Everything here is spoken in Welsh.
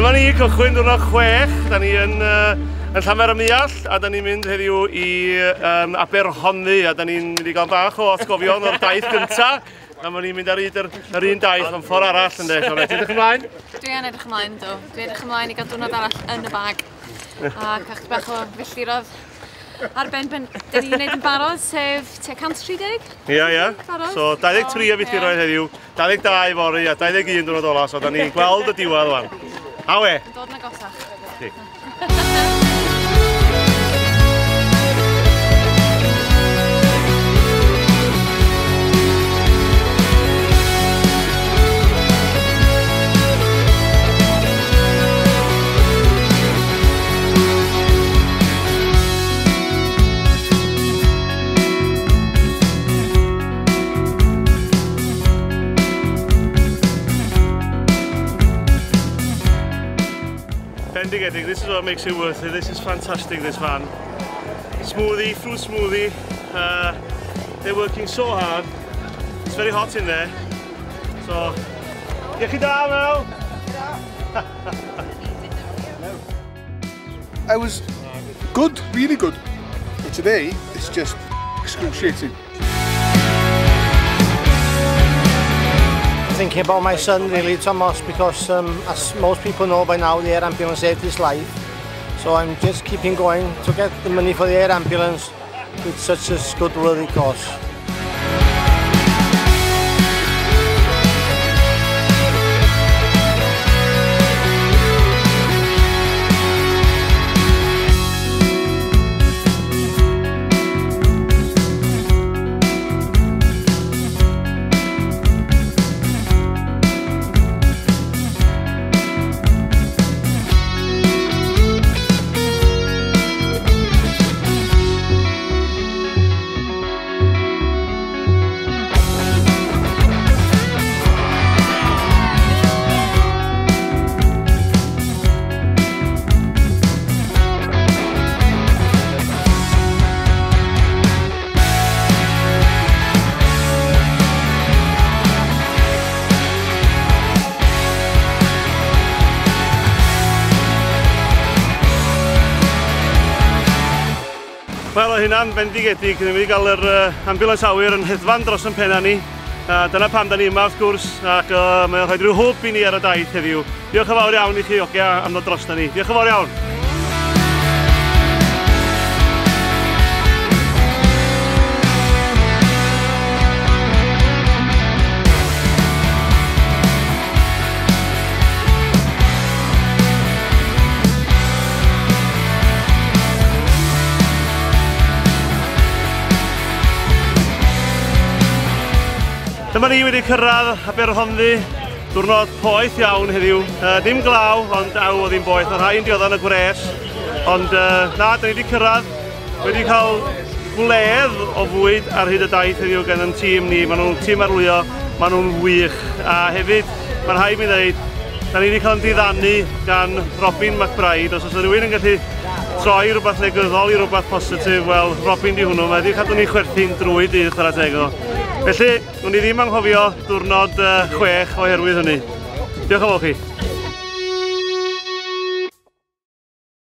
Dyma ni cychwyn diwrnod 6, da ni yn Llanfair-ym-Muallt a da ni'n mynd heddiw i Aberhonddu a da ni'n mynd i gael bach o atgofion o'r daith gynta. A ma'n ni'n mynd ar hyd yr un daith ond ffordd arall ynddo. Ti'n edrych ymlaen? Dwi yn edrych ymlaen, dw. Dwi'n edrych ymlaen i gael diwrnod arall yn y bag. A cael chydig bach o filltirodd ar ben dyn ni'n gwneud yn barod, sef tua 130? Ia, ia. So 23 o filltiroedd heddiw, 22 fory a 21 diwrnod ola, so da ni'n gweld y diwedd wan. Awe! Yn dod yn agosach. Ti. Bendigedig, this is what makes it worth it. This is fantastic, this van. Smoothie, fruit smoothie. They're working so hard. It's very hot in there. So, iechyd da, Mel! I was good, really good. But today, it's just excruciating. Thinking about my son really, Thomas, because as most people know by now, the air ambulance saved his life. So I'm just keeping going to get the money for the air ambulance with such a good worthy cause. Wel, o hynna'n bendigedig, ni wedi cael yr ambulance awyr yn hedfan dros yn penna ni. Dyna pam da ni yma wrth gwrs, ac mae'n rhoi rhyw hwb i ni ar y daith heddiw. Diolch yn fawr iawn i chi, ogia, am ddod drosta ni. Diolch yn fawr iawn. Dyma ni wedi cyrraedd Aberhonddu, diwrnod poeth iawn heddiw. Dim glaw, ond aw oedd hi'n boeth, oedd rhai yn dioddef yn y gwres. Ond na, da ni wedi cyrraedd, wedi cael gwledd o fwyd ar hyd y daith heddiw gan ein tîm ni. Maen nhw'n tîm arlwyo, maen nhw'n wych. A hefyd, mae'n rhaid mi ddweud, da ni wedi cael ein diddanu gan Robin McBride. Os oes rhywun yn gallu troi rhywbeth negyddol i rhywbeth positif, wel, Robin di hwnnw. Mae wedi cadw ni chwerthin drwy dydd, chwarae teg iddo. Felly, wn i ddim anghofio diwrnod 6 oherwydd hynny. Diolch yn fawr chi.